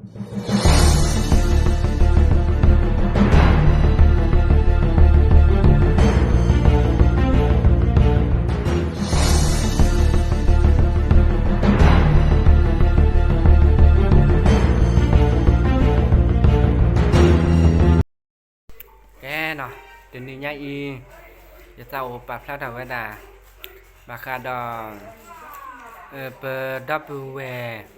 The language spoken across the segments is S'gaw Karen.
ကဲ, တနံၤညါအံၤ ယသးအိၣ်ပာ်ဖျါထီၣ်ဝဲဒၣ် ဘၣ်ဃးဒီး ပဒီပုၢ်ဝဲၢ်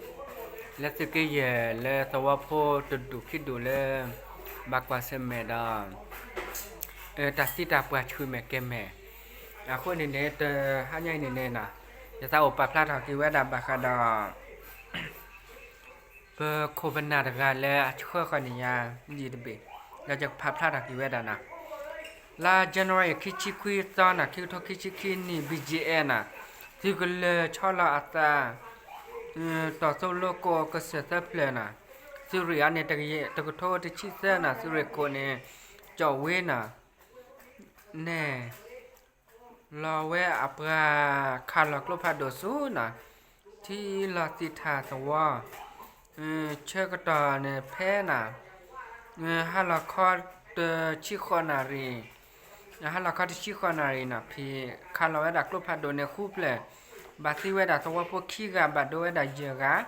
လၢသုးက့ယဲၢ်လၢသဝီဖိတဒူၣ်ခံဒူၣ်လၢ ဘၣ်ကွၢ်ဆၢၣ်မဲာ်ဒီး တၢ်သံတၢ်ပှၢ်ဆူၣ်မဲာ်ကဲၤမဲာ်, အဃိန့ၣ်န့ၣ် တဟါညါအံၤန့ၣ်န့ၣ် ယသးအိၣ်ပာ်ဖျါထီၣ်က့ၤဝဲဒၣ်ဘၣ်ဃးဒီး ပခိၣ်ပနၢ်တဂၤလၢအဆှၢဃီၤန့ၢ်ယၤ ယံာ်တဘ့ၣ်, ဒီးယကဖးဖျါထီၣ်က့ၤဝဲဒၣ်န့ၣ်, လါ January ခံဆံခွံသီန့ၣ် ခံကထိခံဆံခံနံၣ် BGF န့ၣ် သုးကလၢၤဆီလီၤအသး တီၢ်သိလ့ကိးကစၢၢ်သၢဖျၢၣ်န့ၣ် သုးရ့ၣ်အန့ၣ် တကထိတဆံသၢန့ၣ် သုးရ့ၣ်ခိၣ်န့ၣ် ကၠီၣ်ဝ့န့ၣ် န့ၣ် လီၤဝဲအပှၤခးလီၤကျိဖးဒိၣ်ဆူန့ၣ် ထံလီၤသ့ၣ်ထၣ်သဝီ ဆၢကတီၢ်န့ၣ်ဖဲန့ၣ် ဟါလီၤခီတဆံဃိးနၣ်ရံၣ်, ဟါလီၤခီတဆံဃိးနၣ်ရံၣ်န့ၣ် ဖဲခးလီၤဝဲဒၣ်ကျိဖးဒိၣ်န့ၣ်ဃုဖျၢၣ်, ဘၣ်သံဝဲဒၣ်သဝီဖိခံဂၤ ဘၣ်ဒိဝဲဒၣ်ယဲၢ်ဂၤ,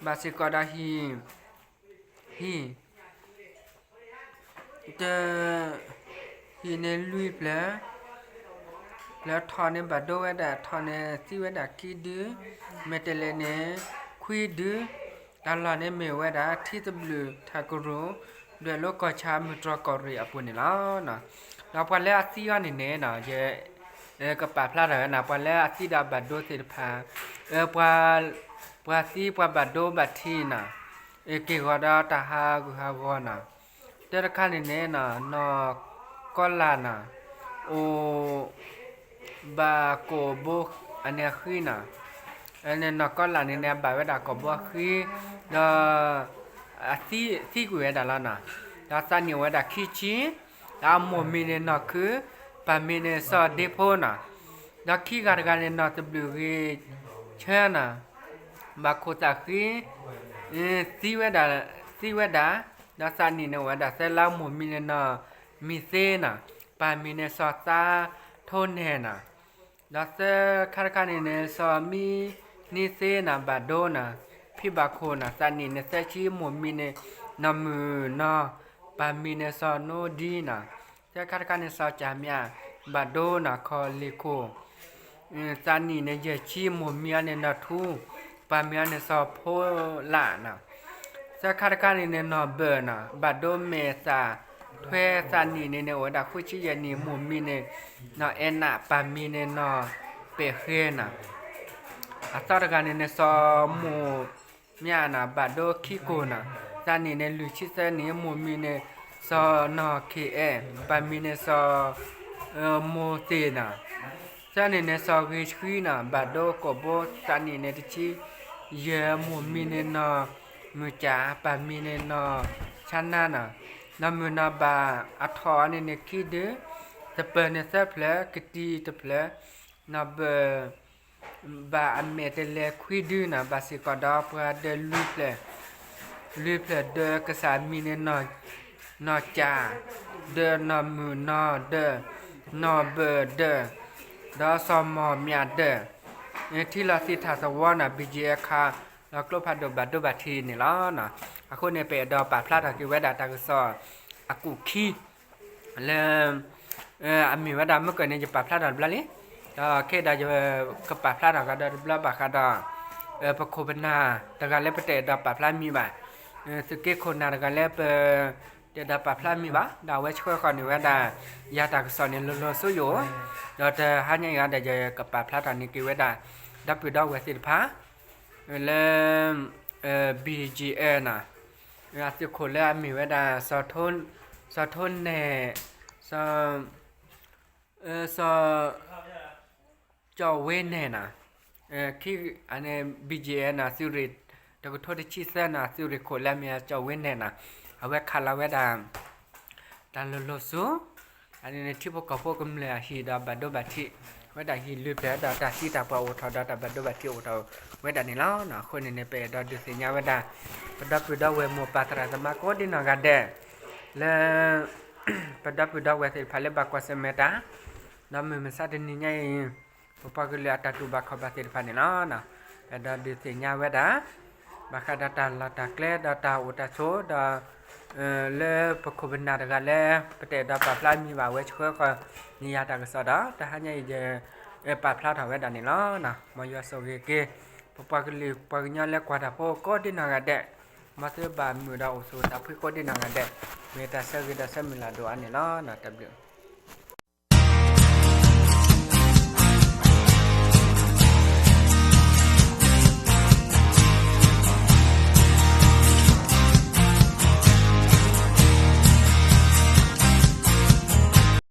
ဘၣ်စ့ၢ်ကီးဒီးဟံၣ် ဟံၣ် တ ဟံၣ်န့ၣ်လွံၢ်ဖျၢၣ်, ဖျၢၣ်ထီၣ်န့ၣ်ဘၣ်ဒိဝဲဒၣ် ထီၣ်န့ၣ်သံဝဲဒၣ်ခံဒု, မဲာ်တဲးလဲးန့ၣ် ခွံဒု, တၢ်လီၢ်န့ၣ်မ့ၢ်ဝဲဒၣ် ထံသဘျုးထးကရူၢ် ဒွဲၣ်လိၤကီၢ်ဆၣ် မုၢ်တြီၢ်ကီၢ်ရ့ၣ်အပူၤန့ၣ်လီၤ. ဒီးပှၤလၢအသံအီၤန့ၣ်န့ၣ် ယကပာ်ဖျါထီၣ်ဝဲန့ၣ် ပှၤလၢအသံဒီးဘၣ်ဒိသ့ၣ်တဖၣ် ပှၤသံပှၤဘၣ်ဒိဘၣ်ထံးန့ၣ် က့ၢ်ဂီၤဒီးတၢ်ဟးဂူာ်ဟးဂီၤန့ၣ်, တၢတခါန့ၣ်န့ၣ် နီၢ်ကီလၢ်န့ၣ် အိၣ် ဘၣ်ကိာ်ဘိအနံၣ်အဃံန့ၣ်, နီၢ်ကီလၢ်န့ၣ်န့ၣ် ဘၣ်ဝဲဒၣ်ကိာ်ဘိအဃံ, ဒီး အသံကွံာ်ဝဲဒၣ်လီၤန့ၣ်, ဒီးသးနံၣ်အိၣ်ဝဲဒၣ်ခံဆံ, ဒီးအမိၢ်မံၤန့ၣ်နီၢ်ခု, ပၢ်မံၤန့ၣ်စီၤဒ့ဖိန့ၣ်, ဒီးခံဂၤတဂၤန့ၣ် နီၢ်သဘျုးဂ့ၤဆၢန့ၣ် ဘၣ်ခိၣ်သးဃံ သံဝဲဒၣ်, သံဝဲဒၣ်, ဒီးသးနံၣ်န့ၣ်အိၣ်ဝဲဒၣ်သၢလါ, မိၢ်မံၤန့ၣ်နီၢ်မံၤသ့န့ၣ်, ပၢ်မံၤန့ၣ်စီၤသးထိၣ်နဲၣ်န့ၣ်, ဒီးသၢခါတခါန့ၣ်န့ၣ် စီၤမံနံသ့န့ၣ် ဘၣ်ဒိန့ၣ် ဖံဘၣ်ခိၣ်န့ၣ်, သးနံၣ်န့ၣ်သၢဆံ, မိၢ်မံၤန့ၣ်နီၢ်မုၢ်နီၢ်, ပၢ်မံၤန့ၣ်စီၤနိဒံန့ၣ်, သၢခါတခါန့ၣ် စီၤကၢ်မၠၣ် ဘၣ်ဒိန့ၣ် ခီၣ်လ့ၢ်ခိၣ် သးနံၣ်န့ၣ်ယဲၢ်ဆံ, မိၢ်မံၤအီၤန့ၣ်နီၢ်ထူ, ပၢ်မံၤအီၤန့ၣ်စီၤဖိလၣ်န့ၣ်, သၢခါတခါန့ၣ်န့ၣ် နီၢ်ဘၢၣ်န့ၣ် ဘၣ်ဒိမဲာ်သၣ်ထွဲ, သးနံၣ်န့ၣ်န့ၣ် အိၣ်ဝဲဒၣ်ဃုဆံယဲၢ်နံၣ်, မိၢ်မံၤန့ၣ်နီၢ်အဲၣ်နး, ပၢ်မံၤန့ၣ်နီၢ်ပဲာ်ဃဲန့ၣ်, အသီတဂၤန့ၣ်န့ၣ် စီၤမိၢ်မၠၣ်န့ၣ် ဘၣ်ဒိခံကိၢ်န့ၣ်, သးနံၣ်န့ၣ်လွံၢ်ဆံသၢနံၣ်, မိၢ်မံၤန့ၣ်စီၤနီၢ်ခ့အဲၣ်, ပၢ်မံၤန့ၣ်စီၤ မိၢ်သ့ၣ်န့ၣ်, သၢနံၣ်န့ၣ်စီၤဂ့ၤဆှံန့ၣ် ဘၣ်ဒိကိာ်ဘိ, သးနံၣ်န့ၣ်တဆံယဲၢ်, မိၢ်မံၤန့ၣ်နီၢ်မုၢ်ကၠၣ်, ပၢ်မံၤန့ၣ်နီၢ်ဆါနါန့ၣ်, နီၢ်မုၢ်နီၢ်ဘၣ်အထီၣ်အီၤန့ၣ်န့ၣ်ခံဒု, သပၢၤန့ၣ်သၢဖျၢၣ်, ကတံၤတဖျၢၣ်, နီၢ်ဘၢၣ် ဘၣ်အမဲာ်တဲးလဲးခွံဒုန့ၣ်, ဘၣ်စ့ၢ်ကီးဒီးပှၤဒၢးလွံၢ်ဖျၢၣ်, လွံၢ်ဖျၢၣ်ဒၢး, ကစၢ်မံၤန့ၣ်နီၢ်ကၠၣ်ဒၢး, နီၢ်မုၢ်နီၢ်ဒၢး, နီၢ်ဘၢၣ်ဒၢး, ဒီးစီၤမိၢ်မၠၣ်ဒၢး, ထံလီၤသ့ၣ်ထၣ်သဝီန့ၣ် BGF ခးလီၤကျိဖးဒိၣ်ဘၣ်ဒိဘၣ်ထံးန့ၣ်လီၤ. အဃိန့ၣ် ပအဲၣ်ဒိးပာ်ဖျါထီၣ်က့ၤဝဲဒၣ်တၢ်ကစီၣ်အကူာ်ခံ လၢ အမ့ၢ်ဝဲဒၣ်မုၢ်ကၢၢ်န့ၣ် ယပာ်ဖျါထီၣ်တဘျီလံ, ဒီးခဲအံၤဒီးယကပာ်ဖျါထီၣ်ကဒီးတဘျီဘၣ်ဃးဒီး ပခိၣ်ပနၢ်တဂၤလၢပတအဲၣ်ဒိးပာ်ဖျါမံၤဘၣ်, သုးက့ခိၣ်နၢ်တဂၤလၢပတအဲၣ်ဒိးပာ်ဖျါမံၤဘၣ်, ဒီးအဝဲဆှၢဃီၤန့ၢ်ဝဲဒၣ် ယၤတၢ်ကစီၣ်န့ၣ် လိၤလိၤဆိယိာ်, ဒီးတဟါညါအံၤဒီး ယကပာ်ဖျါထီၣ်န့ၢ်က့ၤဝဲဒၣ် ဒီပုၢ်ဒီဝဲၢ်သ့ၣ်တဖၣ် လၢ BGF န့ၣ် အသုးခိၣ်လၢအမ့ၢ်ဝဲဒၣ် စီၤထိၣ်နဲၣ်, စီၤ စီၤ ကၠီၣ်ဝ့နဲၣ်န့ၣ်, ခံ BGF န့ၣ် သုးရ့ၣ် တကထိတဆံသၢန့ၣ် သုးရ့ၣ်ခိၣ်လၢအမ့ၢ်ကၠီၣ်ဝ့နဲၣ်န့ၣ်, အဝဲခးလီၤဝဲဒၣ် တၢ်လိၤလိၤဆူ အန့ၣ်န့ၣ် ထံဖိကီၢ်ဖိကမျၢၢ်အဟံၣ်ဒီးဘၣ်ဒိဘၣ်ထံး, ဝဲဒၣ်ဟံၣ်လွံၢ်ဖျၢၣ်ဒီးတၢ်သံတၢ်ပှၢ်အိၣ်ထီၣ်ဒီးတၢ်ဘၣ်ဒိဘၣ်ထံးအိၣ်ထီၣ်ဝဲဒၣ်န့ၣ်လီၤ. အဃိန့ၣ်န့ၣ် ပအဲၣ်ဒိးဒုးသ့ၣ်ညါဝဲဒၣ် ပဒီပုၢ်ဒီဝဲၢ်မိၢ်ပၢ်သရၣ်သမါကိးဒံနီၢ်ဂၤဒဲး လၢ ပဒီပုၢ်ဒီဝဲၢ်သ့ၣ်တဖၣ်လၢဘၣ်ကွၢ်ဆၢၣ်မဲာ်တၢ် ဒီးမုၢ်မဆါတနံၤညါအံၤ ပပှၤကလုာ်အတၢ်တူၢ်ဘၣ်ခီၣ်ဘၣ်သ့ၣ်တဖၣ်န့ၣ်လီၤ. အဲၣ်ဒိးဒုးသ့ၣ်ညါဝဲဒၣ် ဘၣ်ဃးဒီးတၢ်လီၢ်တၢ်ကျဲဒီးတၢ်အိၣ်တၢ်ဆိးဒီး လၢပခိၣ်ပနၢ်တဂၤလၢ ပတအဲၣ်ဒိးပာ်ဖျါမံၤဘၣ်ဝဲဆှၢဃီၤန့ၢ်ယၤတၢ်ကစီၣ်ဒီး တဟါညါအံၤယ ပာ်ဖျါထီၣ်ဝဲဒၣ်န့ၣ်လီၤ. မ်ယွၤဆိၣ်ဂ့ၤက့ၤ ပပှၤကလုာ်ပှၤကညီလၢကွၢ်တၢ်ဖိကိးဒံနီၢ်ဂၤဒဲး မ်သုဘၣ်မုာ်ဒီးအိၣ်ဆူၣ်တၢ်ဖှံကိးဒံနီၢ်ဂၤဒဲး မ့ၢ်တၢ်ဆၢဂ့ၤဒီးဆၢမုၢ်လၢ်ဒိၣ်အါန့ၣ်လီၤ. တၢ်ဘျုး